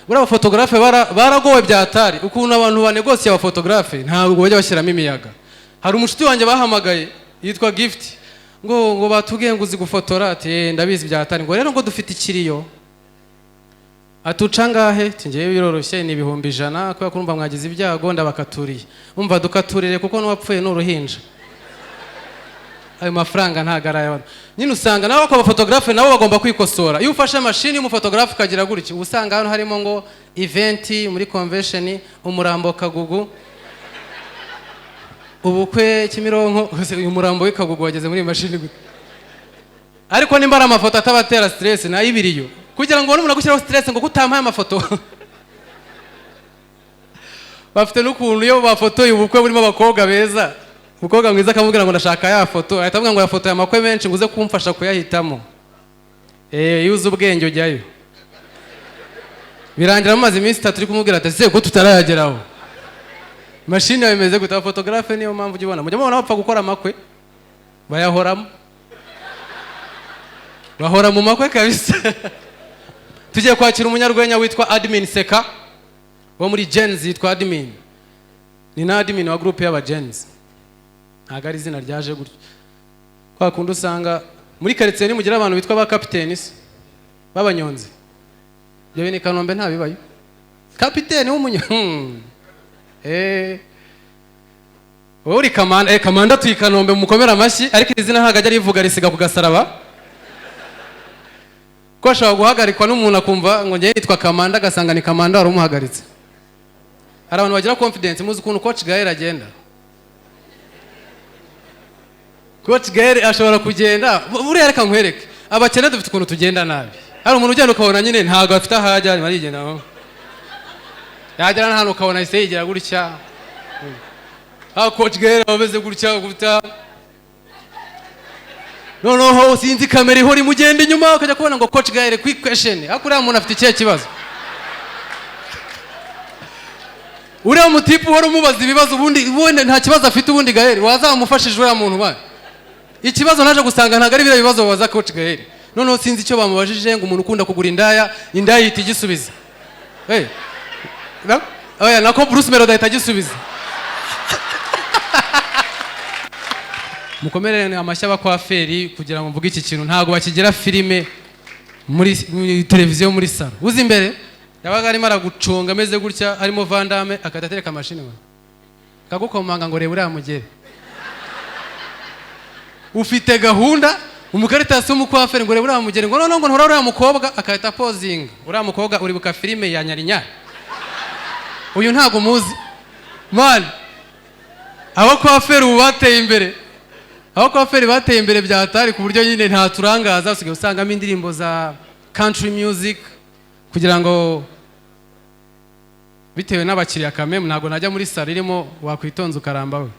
Buriya abafotogarafe baragowe byatari. Ukuntu abantu banegosiye abafotogarafe, ntabwo bajya bashyiramo imiyaga. Hari umushuti wanjye bahamagaye yitwa Gift, ngo batubwiye ngo uzi gufotora. Ati: "Eh, ndabizi byatari." Ngo rero ngo dufite ikiriyo. Atuca angahe? Ati: "Ngewe biroroshye, ni 100,000, kubera ko urumva mwagize ibyago, ndabakaturiye." Umva, dukaturire kuko n'uwapfuye ni uruhinja, ayo mafaranga ntabwo ari ay'abantu. Nyine usanga nabo ko abafotogarafe nabo bagomba kwikosora. Iyo ufashe mashini y'umufotogarafe ukagira gutya, uba usanga hano harimo ngo event muri convention, umurambo Kagugu, ubukwe Kimironko. Uyu murambo w'i Kagugu wageze muri iyi mashini gute? Ariko nimba ari amafoto atabatera stress, nayo ibiriyo kugira ngo ubone umuntu agushyiraho stress ngo kutampaye amafoto. Bafite n'ukuntu iyo bafotoye ubukwe burimo abakobwa beza, umukobwa mwiza akamubwira ngo ndashaka ya foto, ahita avuga ngo yafotoye amakwe menshi, ngo uze kumfasha kuyahitamo. Eh, iyo uzi ubwenge ujyayo. Birangira mumaze iminsi 3 uri kumubwira ati: "Ese ko tutarayageraho, mashini yawe imeze gute?" Abafotogarafe niyo mpamvu ujya ubona, mujya mubona bapfa gukora amakwe, bayahoramo, bahora mu makwe kabisa. Tugiye kwakira umunyarwenya witwa Admin Seka wo muri Gen-Z. Yitwa Admin, ni na admin wa groupe y'aba Gen-Z. Ntabwo ari izina ryaje gutyo. Kwa kundi usanga muri karitsiye nimugira abantu bitwa ba kapiteni se b'abanyonzi, ibyo bintu i Kanombe ntabibayo. Kapiteni w'umunyo. Eh, wowe uri kamanda. Eh, kamanda tuyi Kanombe, mukomere amashyi. Ariko iri zina ntabwo ajya rivuga, risiga ku gasaraba, ko ashobora guhagarikwa n'umuntu akumva ngo ngewe nitwa kamanda, agasanga ni kamanda wari umuhagaritse. Hari abantu bagira confidence. Muzi ukuntu Coach Gael agenda? Coach Gael ashobora kugenda buriya. Reka nkwereke, abakene dufite ukuntu tugenda nabi. Hari umuntu ugenda ukabona nyine ntabwo afite aho ajya, arimo arigenda, yagera n'ahantu ukabona ahise yigira gutya. Ah, Coach Gael aba ameze gutya gutya. Noneho sinzi, kamera ihora imugenda inyuma, ukajya kubona ngo Coach Gael, quick question. Ariko uriya muntu afite ikihe kibazo? Uriya mutipe uhora umubaza ibibazo, ubundi nta kibazo afite. Ubundi Gael wazamufashije uriya muntu bayo. Ikibazo naje gusanga ntabwo ari biriya bibazo babaza Coach Gael. Noneho sinzi icyo bamubajije, ngo umuntu ukunda kugura indaya, indaya yita igisubiza. Hey. Oya, nako Bruce Melody ahita agisubiza. Mukomerere amashyi abakwaferi. Kugira ngo mvuge iki kintu, ntabwo bakigira filime muri televiziyo muri salo. Uzi imbere yabaga arimo aragucunga ameze gutya, harimo Vandame, agahita atereka mashini we, akagukomanga ngo reba uriya mugere ufite gahunda. Umukaritasi w'umukwaferi ngo reba uriya mugere, ngo noneho ngo ntura uriya mukobwa, agahita pozinga uriya mukobwa. Uribuka filime ya Nyarinyari? Uyu ntabwo muzi man. Abakwaferi ubu bateye imbere, abakwaferi bateye imbere byatari, ku buryo nyine nta turangaza. Usigaye usangamo indirimbo za country music kugira ngo bitewe n'abakiriya. Kamemu ntabwo najya muri salo irimo wakwitonza ukaramba we.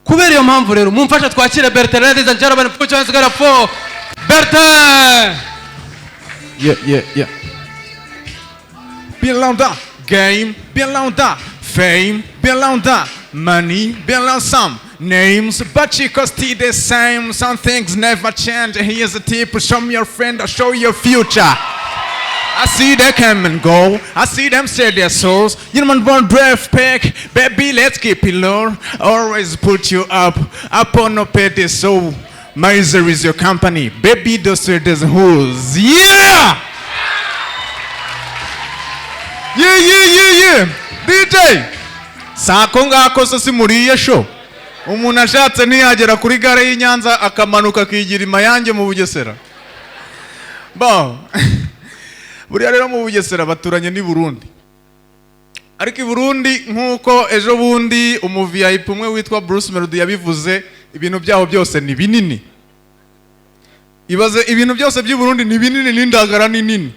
Kubera iyo mpamvu rero, mumfashe twakire Bertin. Ladies and gentlemen, put your hands together for Bertin. Yeah. Bien game, bien fame, bien money, bien some names, but you can still the same. Some things never change. Here's a tip: show me your friend, I'll show you your future. I see them come and go. I see them sell their souls. You know, one breath pack, baby, let's keep it low. Always put you up, up on a pedestal. Miser is your company, baby. Those are the who's. Yeah! Yeah. DJ. Sako ngako so si muriye show. Umuntu ashatse ntiyagera kuri gare y'i Nyanza akamanuka akigira imayange mu Bugesera. Bon. Buriya rero mu Bugesera baturanye n'i Burundi. Ariko i Burundi, nk'uko ejo bundi umu VIP umwe witwa Bruce Melody yabivuze, ibintu byaho byose ni binini. Ibaze, ibintu byose by'i Burundi ni binini, n'indagara ni nini.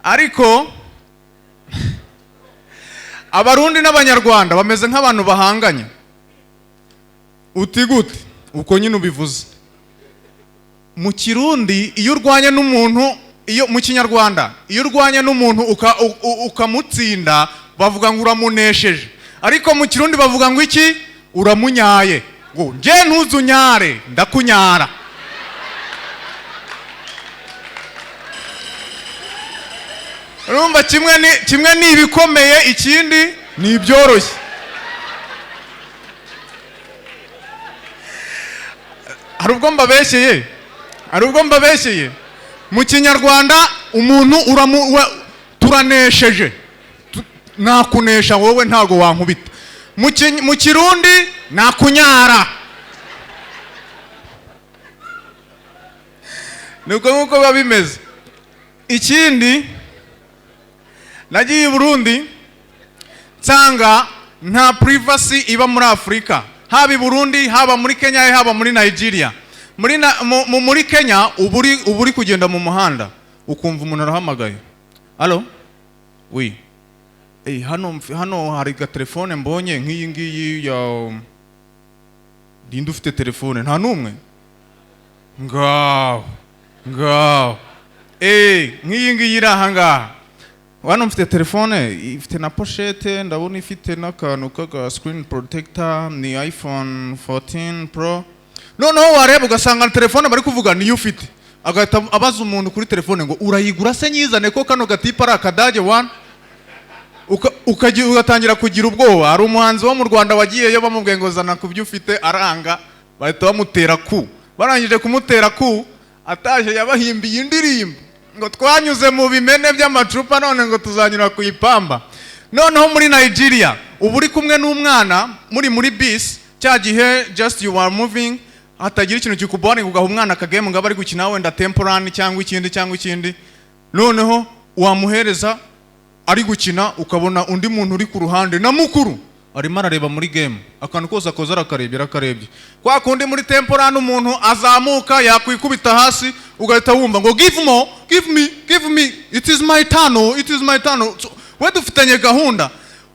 Ariko Abarundi n'Abanyarwanda bameze nk'abantu bahanganye. Uti gute? Uko nyine ubivuze. Mu Kirundi iyo urwanya n'umuntu, iyo mu Kinyarwanda iyo urwanya n'umuntu ukamutsinda, bavuga ngo uramunesheje. Ariko mu Kirundi bavuga ngo iki? Uramunyaye. Ngo nje ntuzunyare, ndakunyara. Urumva, kimwe ni ibikomeye, ikindi ni ibyoroshye. Hari ubwo mbabeshyeye? Hari ubwo mbabeshyeye? Mu Kinyarwanda umuntu turanesheje. Nakunesha wowe, ntago wankubita. Mu Kirundi nakunyara. Niko nkuko biba bimeze. Ikindi, nagiye i Burundi nsanga nta privacy iba muri Afurika, haba i Burundi, haba muri Kenya, haba muri Nigeria. Muri Kenya uba uri kugenda mu muhanda ukumva umuntu arahamagaye: "Allo, oui, hano hari gatelefone mbonye nk'iyi ngiyi ya ninde ufite telefone? Nta n'umwe? Ngaho ngaho, nk'iyi ngiyi iri aha ngaha. Hano mfite telefone ifite na pochette, ndabona ifite n'akantu k'aga screen protector, ni iPhone 14 Pro." Noneho wareba ugasanga telefone bari kuvuga niyo ufite, agahita abaza umuntu kuri telefone ngo: "Urayigura se nyizane, ko kano gatipa ari akadage wana?" Ugatangira kugira ubwoba. Hari umuhanzi wo mu Rwanda wagiyeyo, bamubwiye ngo: "Zana ku byo ufite," aranga, bahita bamutera ku. Barangije kumutera ku, ataje yabahimbiye indirimbo ngo: "Twanyuze mu bimene by'amacupa, none ngo tuzanyura ku ipamba." Noneho muri Nigeria, uba uri kumwe n'umwana muri bisi, cya gihe just you are moving, hatagira ikintu kikuboringa, ugaha umwana akagame ngo abe ari gukina, wenda Temple Run cyangwa ikindi cyangwa ikindi. Noneho wamuhereza ari gukina, ukabona undi muntu uri ku ruhande na mukuru arimo arareba muri game, akantu kose akoze arakarebye, arakarebye. Kwa kundi muri Temple Run umuntu azamuka yakwikubita hasi, ugahita wumva ngo: "Give more, give me, give me, it is my turn, it is my turn." So, we dufitanye gahunda.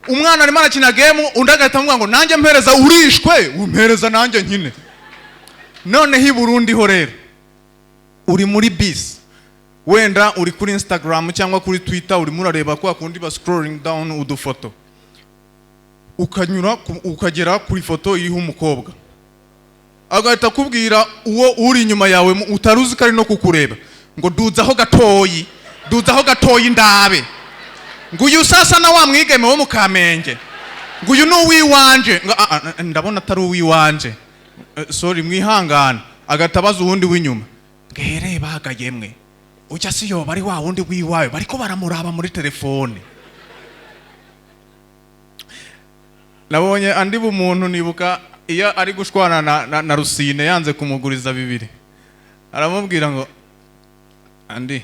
Umwana arimo arakina game, undi agahita amubwira ngo: "Nanjye mpereza, urishwe, umpereza nanjye nkine." Noneho i Burundi ho rero, uri muri bisi, wenda uri kuri Instagram cyangwa kuri Twitter, urimo urareba kwa kundi ba scrolling down udufoto, ukanyura ukagera kuri foto iriho umukobwa, agahita akubwira uwo uri inyuma yawe utari uzi ko ari no kukureba ngo: "Duzaho gatoyi, duzaho gatoyi ndabe." Ngo: "Uyu sasa na wa mwigeme wo mu Kamenge." Ngo: "Uyu ni uwiwanje." Ngo: "Ah, ah, ndabona atari uwiwanje. Sorry, mwihangane." Agahita abaza uwundi w'inyuma ngo: "Here bagayemwe, ujya si yoba ari wa wundi w'iwawe bariko baramuraba muri telefone?" Nabonye andi bumuntu, nibuka iyo ari gushwana na Rusine, yanze kumuguriza bibiri, aramubwira ngo: "Andi,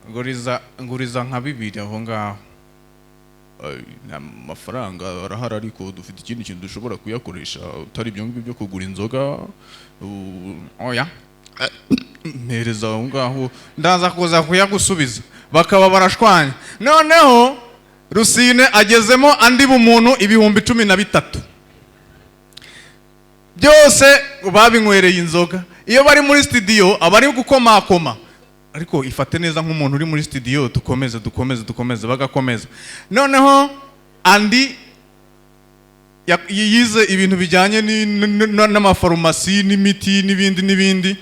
nguriza, nguriza nka bibiri aho ngaho." "Ay, nta mafaranga arahari, ariko dufite ikindi kintu dushobora kuyakoresha utari ibyo ngibyo byo kugura inzoga." "Oya, mpereza aho ngaho, ndaza kuza kuyagusubiza." Bakaba barashwanya. Noneho Rusine agezemo andi bumuntu 13,000, byose babinywereye inzoga. Iyo bari muri studio aba ari gukomakoma: "Ariko ifate neza nk'umuntu uri muri studio, dukomeze, dukomeze, dukomeze." Bagakomeza. Noneho andi yize ibintu bijyanye n'amafarumasi n'imiti n'ibindi n'ibindi.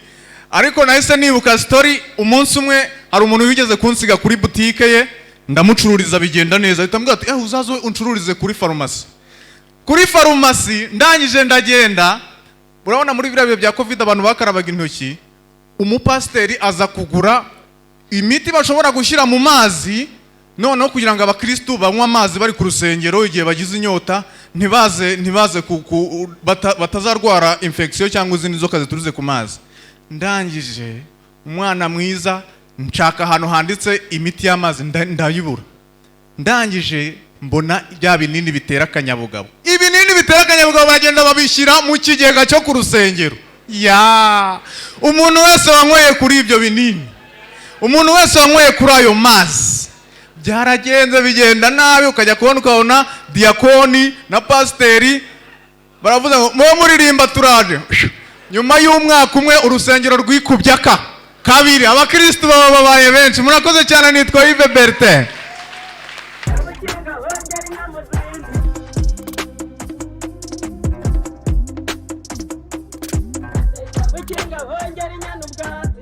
Ariko nahise nibuka story. Umunsi umwe hari umuntu wigeze kunsiga kuri butike ye, ndamucururiza bigenda neza, ahita ambwira ati: "Uzaze uncururize kuri farumasi." Kuri farumasi, ndangije ndagenda. Urabona muri biriya bihe bya COVID abantu bakarabaga intoki, umupasiteri aza kugura imiti bashobora gushyira mu mazi, noneho kugira ngo abakristu banywe amazi bari ku rusengero, igihe bagize inyota ntibaze batazarwara infection cyangwa izindi nzoka ziturutse ku mazi. Ndangije, umwana mwiza, nshaka ahantu handitse imiti y'amazi, ndayibura. Ndangije mbona bya binini bitera akanyabugabo. Ibinini bitera akanyabugabo bagenda babishyira mu kigega cyo ku rusengero. Ya umuntu wese wanyweye kuri ibyo binini, umuntu wese wanyweye kuri ayo mazi, byaragenze bigenda nabi. Ukajya kubona ukabona diyakoni na pasiteri baravuze ngo: "Mube muririmba, turaje." Nyuma y'umwaka umwe urusengero rwikubye aka kabiri, abakirisitu baba babaye benshi. Murakoze cyane, nitwa Yves Bertin. Abakinga bongera inka mu zindi. Abakinga bongera inyana ubwatsi.